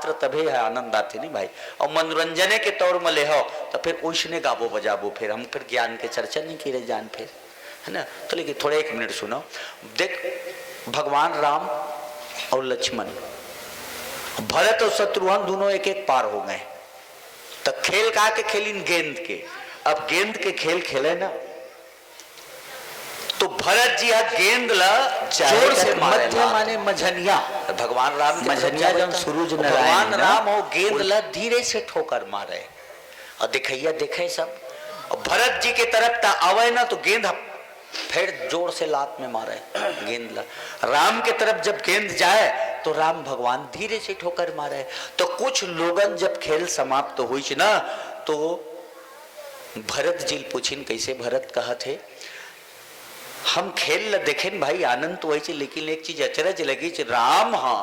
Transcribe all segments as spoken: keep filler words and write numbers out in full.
तभे ह आनंद आथे नहीं भाई। अउ मनोरंजने के तौर म लेहो, त फिर ओइसने गाबो बजाबो, फिर हम फिर ज्ञान के चर्चा नहीं करे जान फिर, है ना? तो लेकिन थोड़ा एक मिनट सुनो, देख, भगवान राम अउ लक्ष्मण, भरत अउ शत्रुघ्न दोनों एक एक पार हो गए, त खेल का के खेलिन? गेंद के। अब गेंद के खेल खेले ना, तो भरत जी ह गेंद ला जोर से मारे, मध्य माने मझनिया। भगवान राम के तरफ मझनिया जावत जौन था, सूरज नारायण भगवान राम हो गेंद ला धीरे से ठोकर मारे, अउ देखइया देखे सब, अउ भरत जी के तरफ त आवय ना, तो गेंद ह फेर जोर से लात में मारे गेंद ला। राम के तरफ जब गेंद जाए, तो राम भगवान धीरे से ठोकर मारे। तो कुछ लोगन जब खेल समाप्त होइस ना, तो भरत जी ल पूछिन, कइसे भरत कहत हे, हम खेल ल देखेन भाई, आनंद तो होइस, लेकिन एक चीज अचरज लगिस, राम ह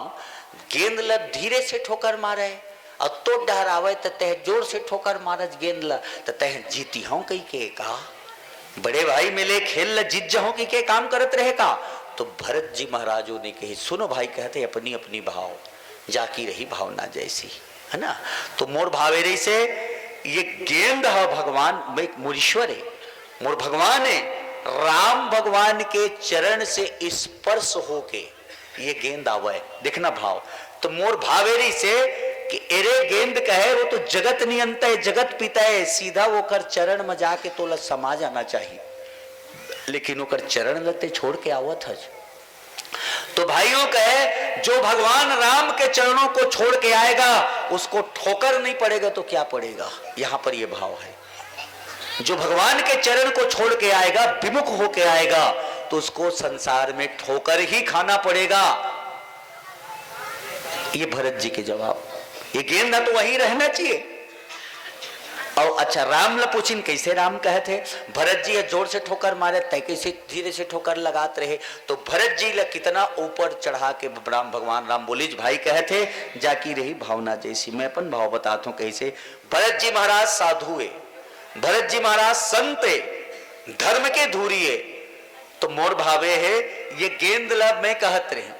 गेंद ल धीरे से ठोकर मारे, अउ तोर डहर आवय त तैं जोर से ठोकर मारस गेंद ल, त तैं जीतिहौं कहिके का? बड़े भाई मिले, खेल ल जीत जहौं कहिके काम करत रहे का? तो भरत जी महाराज ओ ने कही, सुनो भाई, कहत हे अपनी अपनी भाव, जाकी रही भावना जैसी, है ना? तो मोर भाव ए रहिसे, ये गेंद ह भगवान, मैं मुरीश्वर ए, मोर भगवान ए, राम भगवान के चरण से स्पर्श होके ये गेंद आवय, देखना भाव। तो मोर भाव ए रहिसे कि एरे गेंद कहे, वो तो जगत नियंता ए, जगत पिता ए, सीधा ओकर चरण म जाके तोला समा जाना चाहिए, लेकिन ओकर चरण ल तैं छोड़ के आवत हस। तो भाइयों कहे, जो भगवान राम के चरणों को छोड़ के आएगा, उसको ठोकर नहीं पड़ेगा तो क्या पड़ेगा? यहाँ पर ये भाव है, जो भगवान के चरण को छोड़ के आएगा, विमुख होके आएगा, तो उसको संसार में ठोकर ही खाना पड़ेगा। ये भरत जी के जवाब। ये गेंद ना तो वहीं रहना चाहिए। अउ अच्छा, राम ल पूछिन, कइसे राम कहत हे? भरत जी ह जोर से ठोकर मारे, तैं कइसे धीरे से ठोकर लगात रहे? तो भरत जी ल कितना ऊपर चढ़ा के राम, भगवान राम बोलिस, भाई कहत हे, जाकी रही भावना जैसी। मैं अपन भाव बतात हौं कइसे। भरत जी महाराज साधु ए, भरत जी महाराज संत ए, धर्म के धूरी ए, तो मोर भाव ए हे, ये गेंद ल मैं कहत रहें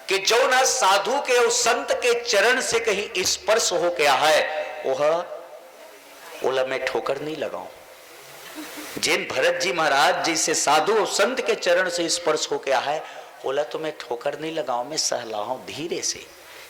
कि जौन ह साधु के अउ संत के चरण से कहीं स्पर्श होके आहय, ओह, ओला मैं ठोकर नहीं लगाऊं। जेन भरत जी महाराज जैसे साधु अउ संत के चरण से स्पर्श होके आहय, ओला तो मैं ठोकर नहीं लगाऊं, मैं सहलाहूं धीरे से।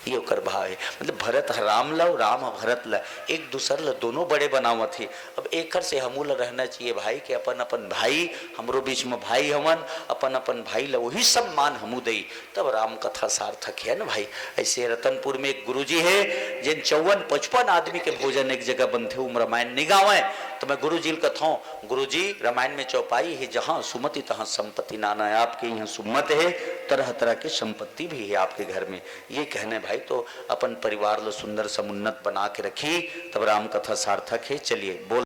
ये ओकर भाव हे। मतलब भरत ह राम ल अउ राम ह भरत ल, एक दूसर ल दोनों बड़े बनावत हे। अब एकर से हमू ल रहना चाहिए भाई कि अपन अपन भाई, हमरो बीच म भाई हवन, अपन अपन भाई ल वही सम्मान हमू दई, तब राम कथा सार्थक हे न भाई। ऐसे रतनपुर में एक गुरुजी हे, जेन चौवन पचपन आदमी के भोजन एक जगह बनथे, उम रामायण नहीं गावय, तो मैं गुरुजी ल कथौं, गुरुजी, रामायण में चौपाई हे, जहां सुमति तहां संपत्ति नाना, आपके यहाँ सुमत हे, तरह तरह के संपत्ति भी हे आपके घर में। ये कहने भाई, तो अपन परिवार ल सुंदर समुन्नत बना के रखी, तब राम कथा सार्थक हे। चलिए, बोल।